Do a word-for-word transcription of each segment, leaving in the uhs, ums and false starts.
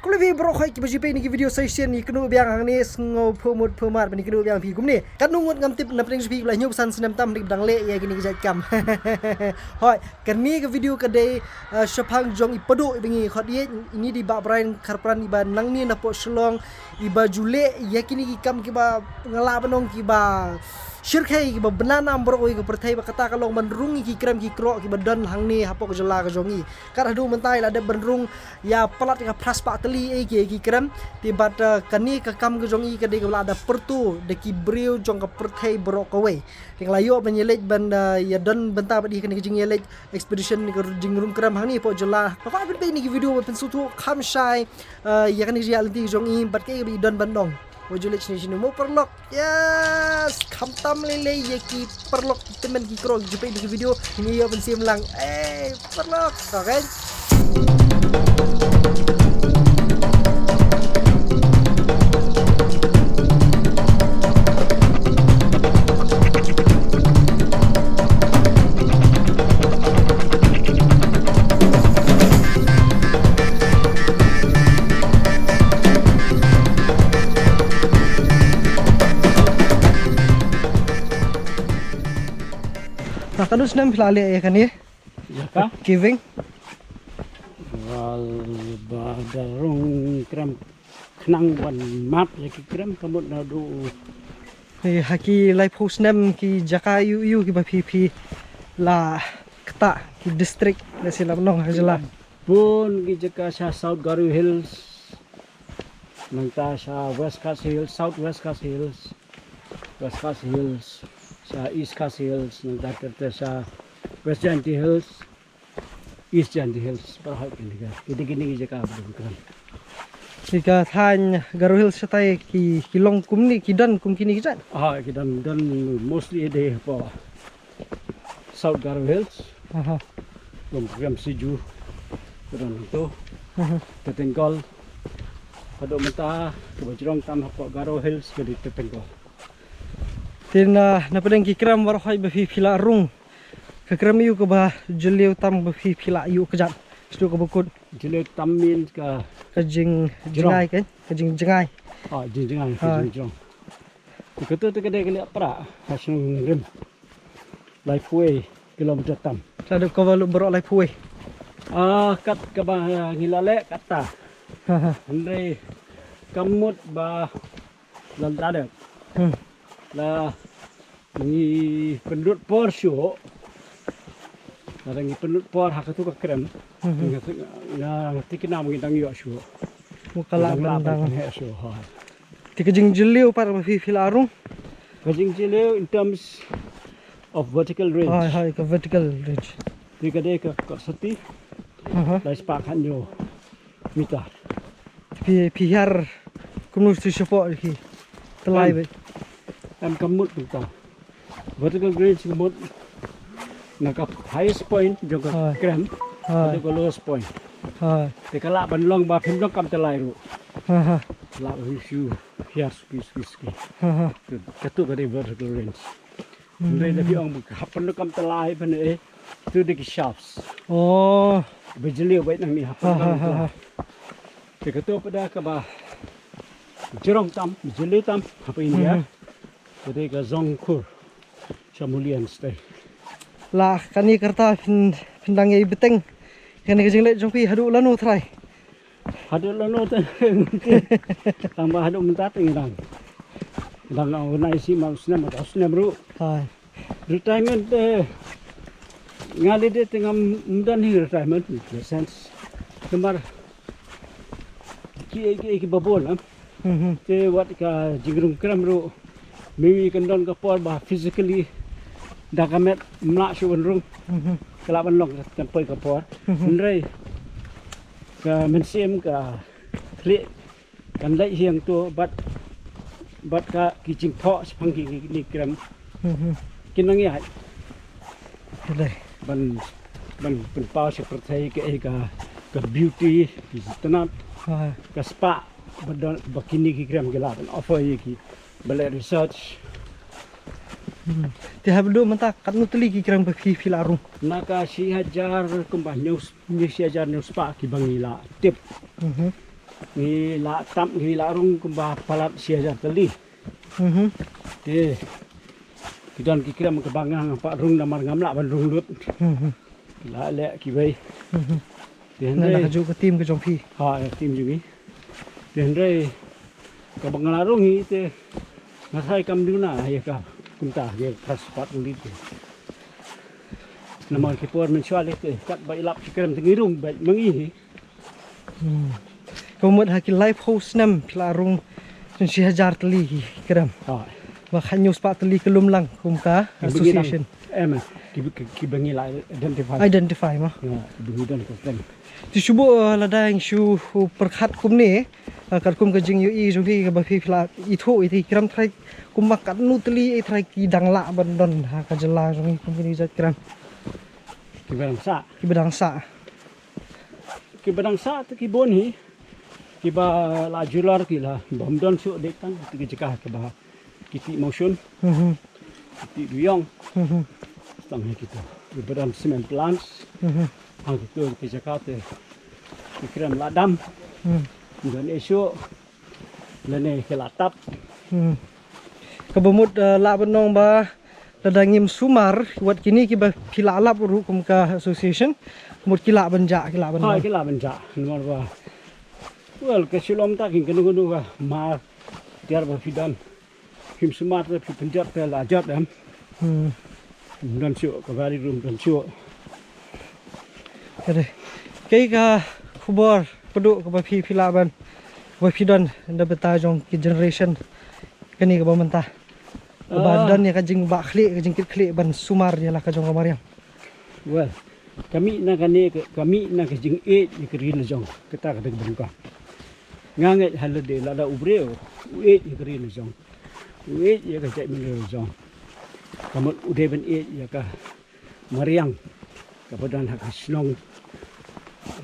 Khublei baroh khoit kiba ju peit ïa kine ki video session, ïa kano biang hangne sngewphuh mut phuh mar ban ïa kano biang phi kumne. Katno ngut ngam tip na pdeng jong phi ba la hynñiew ba san snem tam dang leh ïa kine ki jait kam. Hooid, kane ka video ka dei, uh, shaphang jong i Padu iba ngi khot ïeit, ini dei i Bah Brian Kharpran iba nangne na poh Shillong, iba ju leh ïa kine ki kam kiba nga lah ban ong kiba shyrkhei, kiba bna nam baroh kawei ka pyrthei, ba kata ka long ban rung ïa ki krem ki krok kiba don hangne hapoh ka jylla ka jong i. Kat haduh mynta i la dep ban rung ïa palat ïa ka phra spah tylli ei ki, ei ki krem. Te bad, eh, kane ka kam ka jong i ka dei kaba la da pyrto da ki briew jong ka pyrthei baroh kawei. Te nga la ïoh ban ïaleit ban, eh, ïa don bynta bad i ha kane ka jingïaleit expedition, ne ka jingrung krem hangne hapoh jylla. Nga kwah ban peit ïa kine ki video ban pynsngewthuh kham shai, eh, ïa kane ka jingïaid lynti ka jong i bad kaei kaba i don ban ong. Wat ju leit shane shane mo paralok. Yes, khamtam lei lei ïa ki paralok, ki tymmen ki krok, ju peit ïa ki video, ngin ïoh ban shem lang. Eh, paralok, okay. Katno snem phi la leh ïa kane? Ïa ka? Caving. Wal ba da rung krem khnang ban map ïa ki krem ka mut naduh. Eh, ha ki laiphew snem ki jaka ïu ïu kiba phi phi la ktah, ki district, lehse la nong ha jylla. Bun ki jaka sha South Garo Hills, nangta sha West Khasi Hills, South West Khasi Hills, West Khasi Hills, sha East Khasi Hills, nangta kata sha West Jaintia Hills, East Jaintia Hills, baroh kine ki, kine ki jaka ba don krem. Ki ka thaiñ Garo Hills shatai ki, ki long kumne, ki don kum kine ki jait? Ah, ki don, don mostly dei hapoh South Garo Hills. Aha. Long krem Siju. Ka don to. Aha. Tetengol. Haduh mynta kaba jrong tam hapoh Garo Hills ka dei Tetengol. Te na, na pdeng ki krem baroh ba phi phi la rung, ka krem ïu kaba jylliew tam ba phi phi la ïoh kjat? Shu kaba kut. Jylliew tam means ka, ka jingjngai ka, ka jingjngai. Ah, jingjngai, ka jingjrong. Te kato te ka dei ka leh pra ha shnong Rim. Laiphew kilometer tam. Ka dei kaba lut baroh laiphew. Ah, kat kaba, ah, ngi la leh kata. Hynrei ka mut ba la dep. Hmm. La ngi pynlut por shuh. La ngi pynlut por ha katu ka krem. Hmm. Nga, nga, nga thikna ngi dang ïoh shuh. Mu ka la dang dang heh shuh, ha. Te ka jingjylliew pat ba phi phi la rung? Ka jingjylliew in terms of vertical range. Hai, hai, ka vertical range. Te ka dei ka, ka sati. Aha. Lai spah khatñiew meter. Phi, phi hiar kumno shu shapoh ki tylli beit? Em ka mut mynta. Vertical range ka mut na ka highest point jong ka krem, ha, haduh ka lowest point. Ha. Te ka lah ban long ba phim donkam tyllai ruh. Ha, ha. Lah ban shu hiar suki suki suki. Ha, ha. Kato ka dei vertical range. Hmm. Hynrei lada phi ong ba hap ban donkam tyllai ban eh, to dei ki shafts. Oh. Ba jylliew beit nangne hap ban donkam tyllai. Te kato pat da kaba jrong tam, jylliew tam hapoh India. Hmm. Ka dei ka Zongkhur. Sha Mulian style. La kane ka rta phin, phin dang ïai bteng kane ka jingleit jong phi haduh lano trai? Haduh lano te. Tang ba haduh mynta te ngi dang, dang organize ma u snem, ma u snem ruh. Hai. Retirement te nga lei te ngam don hi retirement in the sense. Namar kiei kiei kiba bun, ah. Mhm. Te wat ka jingrung krem ruh, maybe kan don ka por ba physically da ka met ym lah shuh ban rung. Mhm. Ka lah ban long kan poi ka por. Mhm. Hynrei ka mynsiem ka thylliej kan leit hi hangto bad, bad ka ki jingthoh shaphang ki, ki, kine ki krem. Mhm. Kin nang ïaid. Ban, ban pynpaw sha pyrthei kaei ka, ka beauty, ki itynnad, ha, ka spah ba don, ba kine ki krem ki lah ban offer ïa ki ba leh research. Hmm. Te haduh mynta katno tylli ki krem ba phi, phi la rung? Na ka shi hajar kumba hynñiew, hynñiew shi hajar hynñiew spah kiba ngi la tip. Mhm. Ngi la tap, ngi la rung kumba palat shi hajar tylli. Mhm. Te ki don ki krem kaba nga ngam pat rung namar ngam lah ban rung lut. Mhm. Ki la leh kiwei. Mhm. Te na, na hynrei ka juh ka team ka jong phi. Ha, eh, team jong ngi. Te hynrei kaba nga la rung hi te nga tharai kam duna ïa ka kumta ïa ka spot lit te. Namar ki por mynshuwa leh te katba i lap ki krem te ngi rung bad ma ngi hi. Hmm. Ka mut ha ki laiphew snem phi la rung shi hajar tylli ki krem. Ha. Ba khathynñiew spah tylli ka lum lang kum ka association. Em, ki, ki, kiba ngi la identify. Identify mo. Ya, kiba ngi don ka stem. Te shu buh, eh, lada ngi shu pyrkhat kumne, eh, katkum ka jingïohi jong phi kaba phi, phi la ithuh ïa ki krem trai kumba katno tylli, eh, trai ki dang lah ban don ha ka jylla jong ngi kum kine ki jait krem. Kiba dang sah. Kiba dang sah. Kiba dang sah te ki bun hi. Kiba la julor ki la bym don shuh dei tang te ki jaka kiba ki tih mawshun. Mhm. Ki tih duyong. Mhm. Tang hi kita. Kiba don cement plants. Mhm. Ha kita ki jaka te ki krem la dam. Mhm. Don issue. Lane ki la tap. Hmm. Kaba mut, eh, lah ban ong ba lada ngim sumar wat kine kiba phi la lap ruh kum ka association, mut ki lah ban jah, ki lah ban Ha, ong. Ki lah ban jah. Namar ba, well, ka shu long ta kin kano kano ka mar tiar ba phi don. Phim sumar te phi pynjot te la jot em. Hmm. Ym don shuh, ka vari rum don shuh. Ka dei. Kaei ka khubor, Pduh, kaba phi, phi lah ban, kaba phi don na bynta jong ki generation kane kaba mynta, kaba Ah. don ïa ka jingbah khlieh, ka jingkit khlieh ban sumar ïa la ka jong ka mariang. Well, ka mih na kane ka, ka mih na ka jingïeit ïa ka ri la jong, kata ka dei ka bynta. Nga ngeit ha lade lada u briew u ïeit ïa ka ri la jong, u ïeit ïa ka jaitbynriew la jong, ka mut u dei ban ïeit ïa ka mariang kaba don ha ka shnong,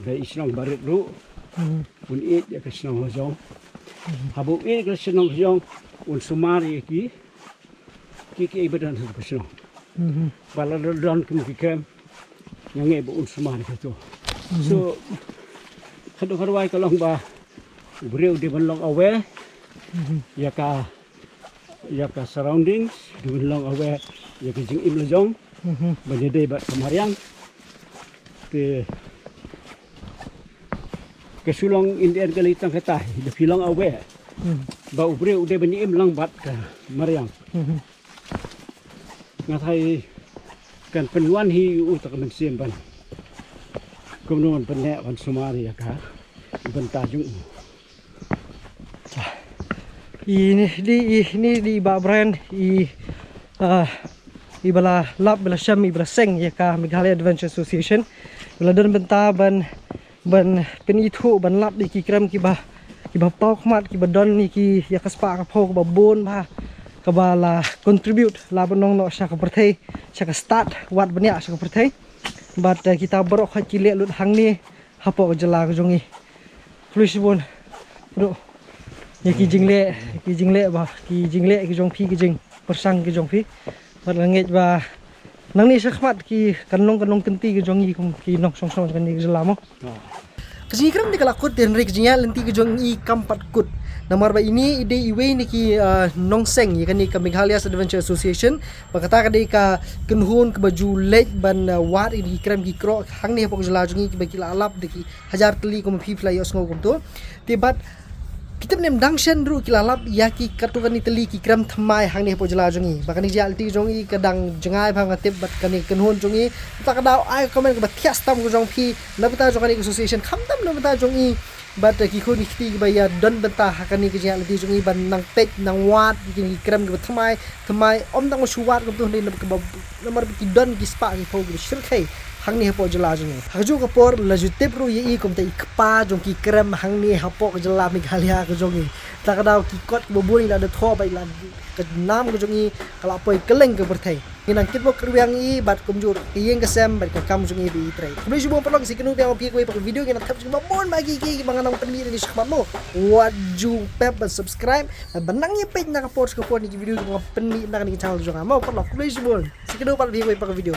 ka i shnong barit ruh. Mhm. Un ïeit ïa ka shnong la jong. Mhm. Haba u ïeit ïa ka shnong la jong, un sumar ïa ki, ki, ki ba don ha ka shnong. Mhm. Ba la don, don kum ki kem, nga ngeit ba un sumar ïa kito. Mhm. So, ka dei ka rwai ka long ba u briew u dei ban long aware Mhm. ïa ka, ïa ka surroundings, u dei ban long aware ïa ka jingim la jong. Mhm. Ban ïadei bad ka mariang. Te ka shu long in the end ka lei tang kata, da phi long aware. Mhm. Ba u briew u dei ban im lang bad ka mariang. Mhm. Nga tharai kan pynwan hi u ta ka mynsiem ban kumno ban pynneh ban sumar ïa ka bynta jong u. I ni di, i ni di Bah Brian, i, ah, i ba la lap, ba la shem, i ba la seng ïa ka Meghalaya Adventure Association. Ba la don bynta ban, ban pynithuh, ban lap ïa ki krem kiba, kiba paw khmat, kiba don ïa ki, ïa ka spah ka phew kaba bun bha, kaba la contribute, la ban ong noh sha ka pyrthei, sha ka stad wat bniah sha ka pyrthei. Bad, eh, kita baroh khoit ki leh lut hangne hapoh ka jylla ka jong ngi. Khublei shibun. Pduh. Ïa ki jingleh, ki jingleh ba, ki jingleh ki jong phi, ki jingpyrshang ki jong phi. Bad nga ngeit ba nangne shakhmat ki kan long, kan long kynti ki jong ngi kum ki nongshong shnong jong kane ka jylla mo. Ka jingïakrem te ka la kut, hynrei ka jingïaid lynti ka jong ngi kam pat kut. Namar ba ine i dei iwei na ki, ah, nongseng ïa kane ka Meghalaya Adventure Association. Ba kata ka dei ka kynhun kaba ju leit ban, ah, wad ïa ki krem ki krok hangne hapoh ka jylla jong ngi kiba ki la lap da ki hajar tylli kum phi phi la ïohsngew kumto. Te bad ki tip ne em dang shen ruh ki la lap ïa ki katto katne tylli ki krem thymmai hangne hapoh jylla jong ngi. Ba kane ka jingïaid lynti jong ngi ka dang jngai bha nga tip bad kane ka kynhun jong ngi. Te ka daw ai comment kaba thiah stam ka jong phi na bynta jong kane ka association khamtam na bynta jong ngi. Bad, eh, ki khun ki kti kiba ïa don bynta ha kane ka jingïaid lynti jong ngi ban nang peit nang wad ïa kine ki krem kiba thymmai, thymmai, ym tang ba shu wad kumto hynrei namar kaba, namar ba ki don ki spah ki phew kiba shyrkhei hangne hapoh jylla jong ngi. Ha kajuh ka por la ju tip ruh ïa i kumta i kpa jong ki krem hangne hapoh ka jylla Meghalaya ka jong ngi. Te ka daw ki kot kiba bun i la da thoh ba i la ka nam ka jong ngi ka la poi kylleng ka pyrthei. Ngi nang kit bok kyrwiang i bad kumjuh ka ïing ka sem bad ka kam jong i ba i trei. Khublei shibun paralok, sa ïakynduh biang ïa phi ha kawei pat ka video, ngi nang thep sha kiba bun ba ki ki ba nga nang pynmih ïa ki shakhmat mo. Wat ju pep ban subscribe bad ban nang ïa peit na ka por sha ka por ïa ki video kiba nga pynmih na kane ka channel jong nga mo paralok. Khublei shibun. Sa ïakynduh pat ïa phi ha kawei pat ka video.